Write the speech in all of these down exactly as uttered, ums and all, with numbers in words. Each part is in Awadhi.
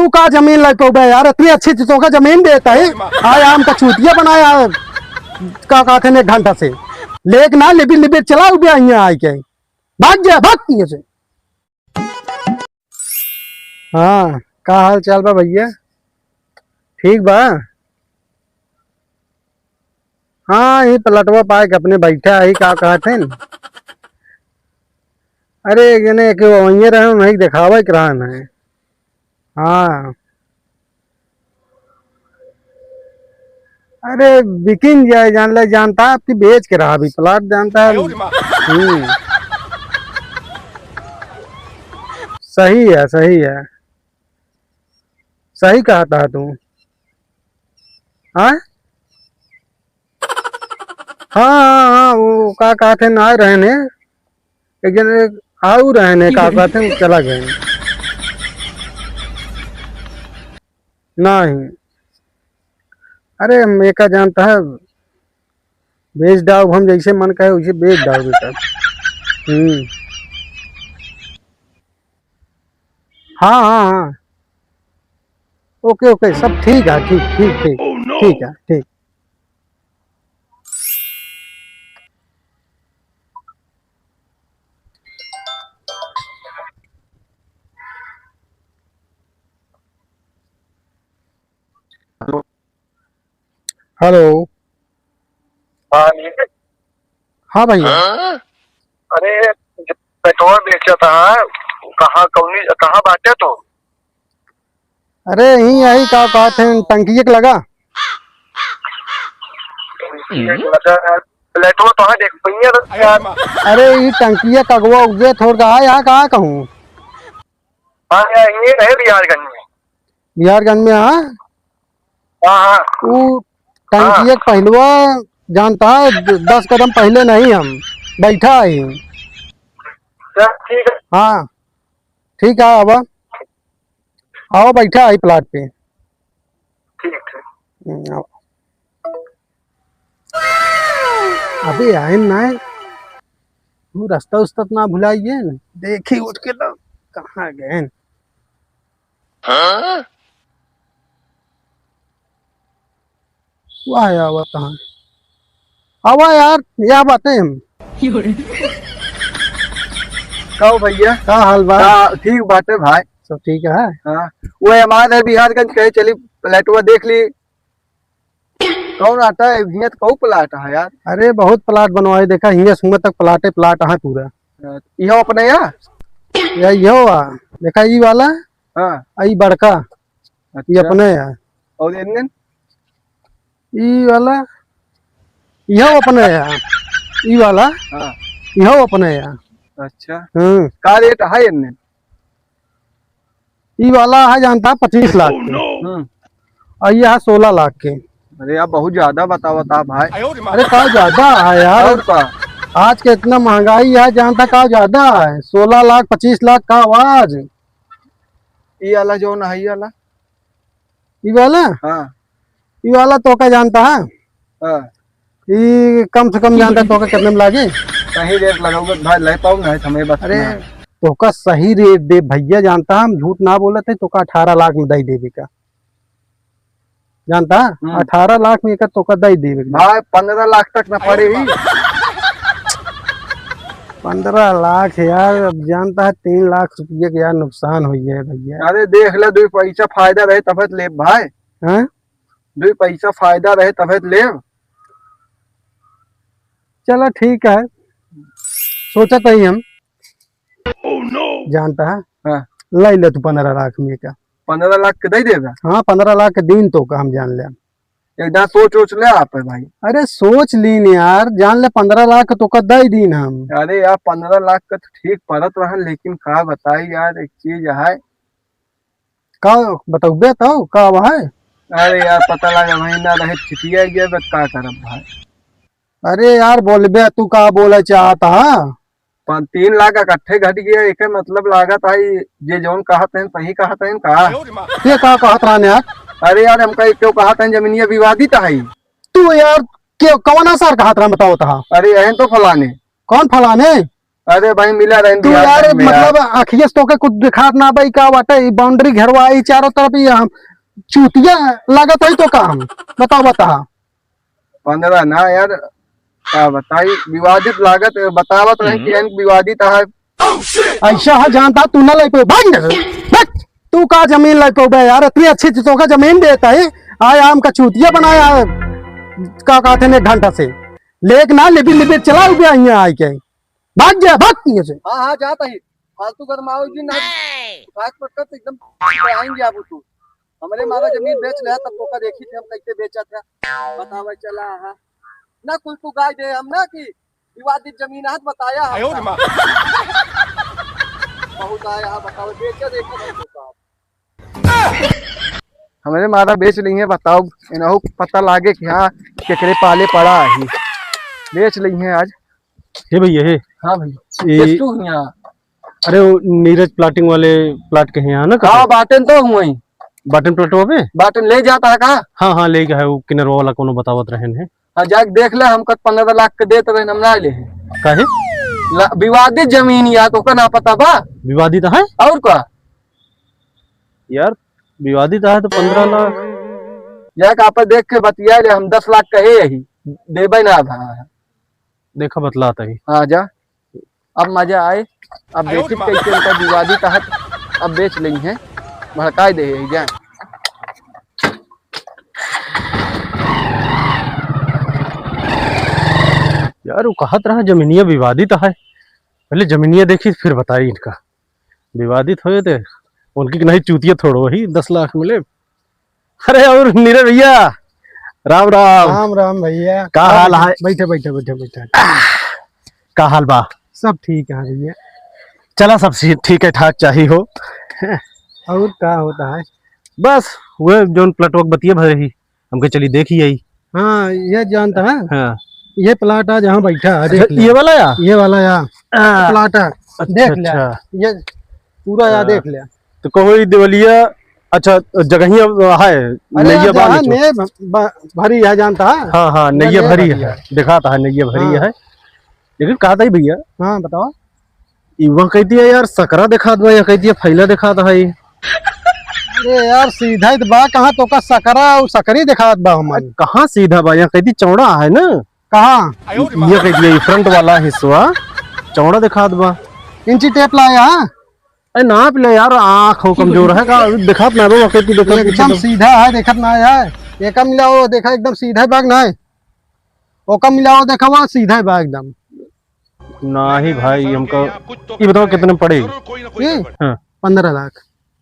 तू का जमीन ले पउबे यार, इतनी अच्छी चीज तोका जमीन देता है। आय आम का चूतिया बनाया है, का कहत हैं, एक घंटा से लेक ना लिबिर लिबिर चला उबे यहाँ आइ के। भाग जा, भाग यहाँ से। हाँ, का हाल चाल बा भइया? ठीक बा? हाँ, ई प्लटवा पाए के अपने बैठा है, का कहत हैं? अरे, एक जने के वहीं रहे, उन्हीं देखावे के रहन है। हाँ। अरे, बिकिन जाए, जान ले, जानता है आपकी, बेच के रहा अभी प्लाट, जानता है। हम्म। सही है, सही है। सही कहत हा तू। हाँ? हाँ, हाँ, हाँ, वो का कहत हैं, ना रहने, एक जने आउ रहने, का कहत हैं, चला गए। नहीं, अरे, हम एका जानता है, बेच डाउब, हम जैसे मन कहे वैसे बेच डाउब बेटा। हम्म। हाँ, हाँ, हाँ। ओके, ओके, सब ठीक है, ठीक, ठीक, ठीक। ठीक है, ठीक। हेलो। हाँ, नीतीश। हाँ भइया। हाँ? अरे, जो पेट्रोल बेचत हा, कहाँ, कौनी, कहाँ बाटे तू? अरे, यहीं, यहीं का कहत हैं, टंकिये के लगा। टंकिये के लगा? प्लेटवा तो हाँ देख पइया ना यार। अरे, ई टंकिये के अगवा उगवे थोड़ का है, यहाँ कहाँ कहूँ? हाँ, यहाँ, ये रहे बिहारगंज में। बिहारगंज में, हाँ? हाँ, हाँ। ऊ टंकिया हाँ। के पहलवा जानता है, द-, दस कदम पहले नहीं हम बैठा ही। चल, ठीक है। हाँ, ठीक है, आवा, आवा, बैठा है प्लाट पे। ठीक, ठीक। हम्म, आवा। अबे आए ना, वो रास्ता उस्ता तो ना भुलाइए, देखी उठ के तो कहाँ गए। हाँ? वाह यार, वाह, कहाँ? आवा यार, यह बातें हम। का हो भइया? का हाल बा? का, ठीक बाटे भाई। सब ठीक है? हाँ, वो हमारे बिहारगंज कहे चली, प्लेटवा देख ली। कौन आता है? हियाँ तो कऊ प्लाट है यार। अरे बहुत प्लाट बनवाए, देखा हियाँ सुंगा तक प्लाटे प्लाट है पूरा। अच्छा, इहो अपने या? या इहो आ, देखा ई वाला, हाँ। आ ई बड़का, ई अच्छा। अपने या। और इनने? ई वाला, इहो अपने या, ई वाला, हाँ। इहो अपने या। अच्छा। हम्म। का रेट है इनने? ई वाला है जानता पच्चीस लाख के। हम्म। और ये है सोलह लाख के। अरे यार, बहुत ज्यादा बतावत हा भाई। अरे का ज्यादा है यार? और का? आज के इतना महंगाई है, जानता का ज्यादा है? सोलह लाख, पच्चीस लाख का आवाज। ई वाला जौन है, ई वाला? ई वाला? हाँ। ई वाला तो का जानता है? हाँ। ई कम से कम जानता तो का कितने में लागे? सही रेट लगाओगे भाई, ले पाओ ना, हमें बस अरे, ना। तोका सही रेट दे भइया, जानता हम झूठ ना बोलत है, तोका अठारह लाख में दई देबे का। जानता? हम्म। अठारह लाख में एकर तोका दई देबे का। भाई, पन्द्रह लाख तक ना पड़े ही। पन्द्रह लाख यार, अब जानता है तीन लाख रुपये के यार नुकसान होइ है भइया। अरे देख ले, दुई पैसा फायदा रहे तबे तो लेब भाई। हैं? दुई पैसा फायदा रहे तबे तो लेब। चला ठीक है, सोचत ही हम। जानता है? हाँ। लइ ले तू पन्द्रह लाख में का। पन्द्रह लाख के दइ देबा? हाँ, पन्द्रह लाख के दिन तो का हम जान ले। एक दाँय सोच वोच ले आप है भाई। अरे सोच लीन यार, जान ले पन्द्रह लाख तो का दइ दीन हम। अरे यार, पन्द्रह लाख का तो ठीक पड़त रहन, लेकिन का बताई यार, एक चीज है। का बतउबे तो का है? अरे यार, पता लगा महीना रहे छिटिया गया, बस का करब भाई। अरे यार, बोलबे तू का बोले चाहत हा? पन-, तीन लाख इकट्ठे घट गया, एके मतलब लागत है जे जौन कहत हैं सही कहत हैं का? ये का कहत रहन यार? अरे यार, हमका एक क्यों कहत हैं जमीनिया विवादित है। तू यार, के, कौन सर कहत रहन बताओ तहा? अरे यहन तो फलाने। कौन फलाने? अरे भाई, मिला रहे तू बिहार यार, में यार। मतलब, अखिए से तोके कुछ दिखात ना बा, ई का बाटे, ई boundary घेरवा, ई चारों तरफ, ई हम चूतिया लागत है तो का हम? बताओ, बता। पन्द्रह ना यार, का बताई, विवादित लागत है, बतावत रहे कि हम्म। हम विवादित है। ऐसा है, जानता तू ना ले पे, भाग इधर से, भाग। तू का जमीन ले पे बे यार, इतनी अच्छी चीजों का जमीन देता है, आय आम का चूतिया बनाया है, का कहते हैं, एक घंटा से लेक ना लिबिर लिबिर चला गया यहाँ आके। भाग जा, भाग यहाँ से। हाँ, हाँ, जाता ही। फालतू गरमाओ जी ना। भाग पटक तो एकदम आएंगे आप तू। हमरे मारा जमीन बेच ले, तब तोका देखी थे हम कैसे बेचा था। बतावा चला, हाँ। ना कुल तू गाय दे हम ना कि विवादित जमीन आज बताया हम आयो रे माँ। बहुत आया है, बताओ, बेचा देखी हम तोका। हमरे मारा बेच ली है, बताओ, इनहू पता लागे कि हाँ, केकरे पाले पड़ा है। बेच ली है आज। हे भैया, हे। हाँ भैया। ये ये तू यहाँ। अरे, वो नीरज प्लाटिंग वाले प्लाट के यहाँ ना, हाँ, कहाँ? बाटन तो हुआ ही। बाटन प्लाटवा पे? बाटन ले जाता है का? हाँ, हाँ, ले गया है, वो किनरवा वाला कोनो बतावत रहन है। हाँ, जाके देख ले, हमका पन्द्रह लाख के देत रहे, हम ना ले हैं। काहे? ला-, विवादित जमीन या तो का ना पता बा? विवादित है? और का? यार, विवादित है तो पन्द्रह लाख। जाके आप देख के बतिया ले, हम दस लाख कहे यही, देबे ना भा। देखा बतलात ही। हाँ, जा। अब मजा आए, अब देखित कैसे उनका विवादित है, अब बेच लेंगे, भड़काए दे यही जा। यार, वो कहत रहा जमीनिया विवादित है, पहले जमीनिया देखी फिर बताई इनका। विवादित होए थे, उनकी नहीं चूतिया थोड़ो ही दस लाख मिले। अरे और नीरज भैया, राम राम। राम राम भैया। का हाल है? बैठे, बैठे, बैठे, बैठे। का हाल बा? सब ठीक है भैया। चला, सब सी-, ठीक है, ठाक चाही हो। और का होता है? बस, वह जौन प्लटवक बतिया भरे ही, हमके चली देखी आई। हाँ, ये जानता है? हाँ। ये प्लाट है जहाँ बैठा है, देख अच्छा, ले। ये वाला या? ये वाला या। आ, प्लाट है। अच्छा, देख ले। अच्छा। ये पूरा या हाँ। देख ले। तो कहो, ये देवलिया, अच्छा, जगहिया है, अरे, नैया यहाँ बांध जहाँ चो। ने भ-, ब-, भरी है, जानता है? हाँ, हाँ, यहाँ नैया ने भरी भरी है। है। दिखाता है, नैया भरी हाँ। है। लेकिन कहा था ही भैया। हाँ, बताओ। ई वहाँ कहती है यार, सकरा दिखात बा, यहाँ कहती है, फैला दिखात है। अरे यार, सीधा ही तो बा, कहाँ तोका सकरा और सकरी दिखात बा हमन? कहाँ सीधा बा, यहाँ कहती चौड़ा है ना। कहाँ? ये कहती है, front वाला हिस्सा चौड़ा दिखात बा। इंची टेप लाया, हाँ? अरे नाप ले यार, आँख हो कमजोर है का? दिखात ना बा, वहाँ कहती देखा पीछे एकदम तो। सीधा है, देखत ना है। एका मिलाओ, देखा एकदम सीधा बाग ना है। ओका मिलाओ, देखा वहाँ सीधा बाग एकदम। नाही भाई, हमका ई बताओ कितने में पड़े? ई? हाँ। पन्द्रह लाख।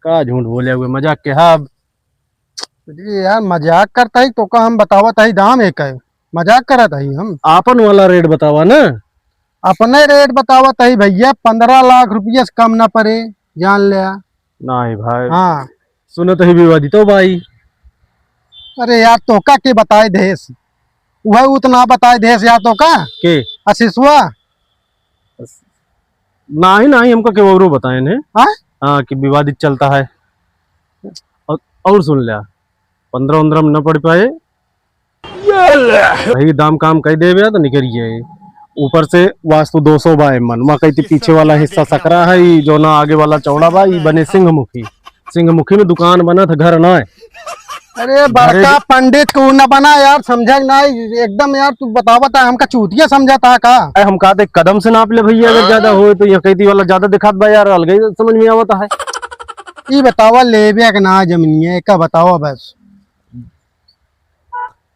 का झूठ बोले हुए, मजाक के? हाँ। अरे यार, मजाक करता ही, तोका हम बतावत ही दाम एक है, मजाक करत ही हम। आपन वाला रेट बतावा ना। अपने रेट बतावत ही भैया, पन्द्रह लाख रुपया से कम ना पड़े, जान ले। नाही भाई। हाँ। सुनत ही विवादित हो भाई। अरे यार, तोका के बताए देस? वह उतना बताए देस यार तोका? के? आशीषवा। नाही, नाही, हमका के औरो बताए ने। हाँ? हाँ, कि विवादित चलता है। और, और सुन लिया, पन्द्रह उन्द्रह में न पड़ पाए। भाई, दाम काम कह देवे तो निकल गए। ऊपर से वास्तु दोषो बा एमन। वहाँ कहती पीछे वाला हिस्सा सकरा है, ई जो ना आगे वाला चौड़ा बा, ई बने सिंहमुखी। सिंहमुखी में दुकान बनत है, घर ना है। अरे, बड़का पंडित को न बना यार, समझा ना एकदम यार, तू बतावत है, हमका चूतिया समझता है का? अरे, हम कहा थे कदम से नाप ले भैया, अगर ज्यादा होए तो। यहाँ कहती वाला ज्यादा दिखात बा यार, अलग ही समझ में आवता है। ई बतावा, लेबे के ना जमीनिया, एका बतावा बस।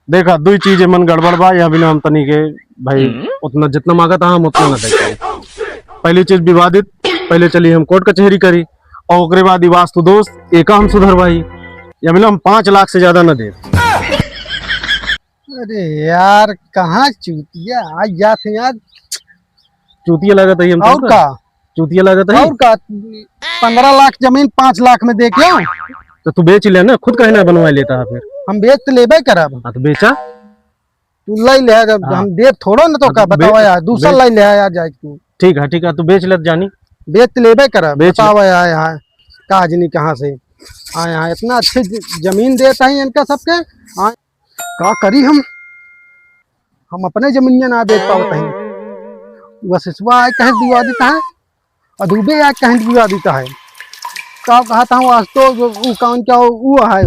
देखा, दुई चीज एमन गड़बड़ बा, यह बिना हम तनी के भाई हम्म। उतना जितना मांगत हा, हम उतना ना दे पाए। पहली चीज विवादित, पहले चली हम कोर्ट कचहरी करी, और ओकरे बाद ई वास्तु दोष, एका हम सुधरवाई, या बिना हम पाँच लाख से ज्यादा ना दे। अरे यार, कहाँ चूतिया आ जात है यार। चूतिया लागत है हम और तुमका। का? चूतिया लागत है। और का? पन्द्रह लाख जमीन पाँच लाख में दे के। तो तू बेच ले ना, खुद काहे ना बनवा लेता है फिर? हम बेच तो लेबे करब। हाँ, तो बेचा। तू ले ले, जब हाँ। हम देब थोड़ो ना तो हाँ, का, तो बे-, बतावा यार, दूसरा बे-, ले ले यार, जाए तू। ठीक है, ठीक है, तू बेच ले जानी। बेच तो लेबे करब, बेच ले। बतावा यार, यहाँ काजनी कहाँ से आए, यहाँ इतना अच्छे ज-, जमीन देता है इनका सबके। हाँ। का करी हम, हम अपने जमीनिया ना बेच पावत हई। वशिष्ठवा आए कहे दिवा देता है, और दुबे आए कहे दिवा देता है। का कहत है, आज तो जो ऊ कौन क्या ऊ है,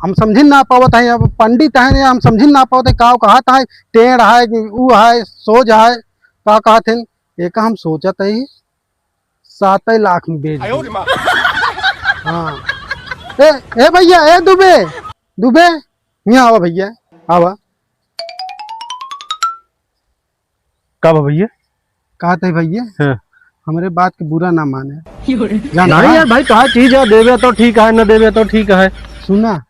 हम समझिन ना पावत है, अब पंडित है, हम समझिन ना पावत है, का कहत है, टेढ़ है, ऊ है, सोझ है, का कहत है, एक हम सोचत है, सात लाख में बेच दी। हाँ। ए, ए भैया, ए दुबे, दुबे, यहाँ आवा भैया, आवा। का बा भैया? कहत है भैया, हाँ। हमरे बात के बुरा ना माने। जान नहीं रहा? यार भाई, तोहार चीज है, देवे तो ठीक है, न देवे तो ठीक है। सुना,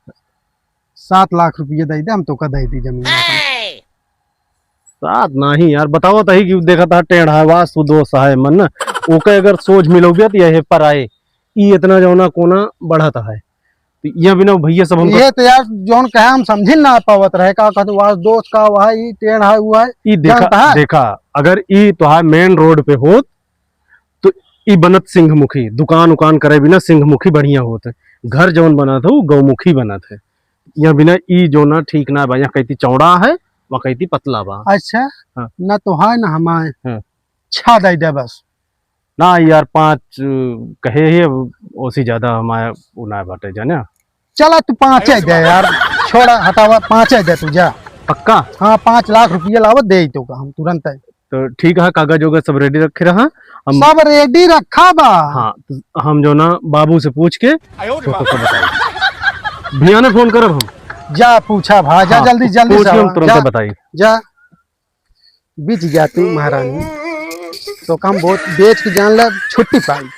सात लाख रुपये दे दे, हम तोका दे दी जमीन अपन। सात नहीं यार, बतावत ही कि देखत हा टेढ़ है, वास्तु दोष है, मन ओके अगर सोझ मिलौबे तो यही पर आए, ई इतना जौना कोना बढ़त है। तो यह बिना भैया सब हमको ये तो यार जौन कहे हम समझिन ना पावत रहे, का कहते वास्तु दोष का हुआ है, ई टेढ़ है, हुआ है, ई देखा, जानता है? देखा, अगर ई तोहार मेन रोड पे होत तो ई बनत सिंहमुखी, दुकान उकान करे बिना सिंहमुखी बढ़िया होत है। घर जौन बनत है वो गौमुखी बनत है। यह बिना ई जौना ठीक ना बा, यहाँ कहती चौड़ा है, वहाँ कहती पतला बा। अच्छा, हाँ। ना तो है ना हमारे। हाँ। छा दे दे बस। ना यार, पाँच, अ, कहे ही, अब ओसी ज्यादा हमारे उ ना बाटे, जाने। चला तू पाँचे दे यार, छोड़ा, हटावा, पाँचे दे तू, जा। पक्का? हाँ, पाँच लाख रुपया लावा, दे ही तो का हम तुरंत है। तो ठीक है, कागज वगैरह सब रेडी रखे रहा हम। सब रेडी रखा बा। हाँ, तो हम जौना बाबू से पूछ के तो, तो बताई। भैया ने फोन करब हम। जा पूछा भा, जा हाँ, जल्दी, जल्दी पूछ से के हम आवा, तुरंत जा, बताई। जा। बिच गया तू महारानी, तो हम बहुत बेच के जान ले छुट्टी पाई।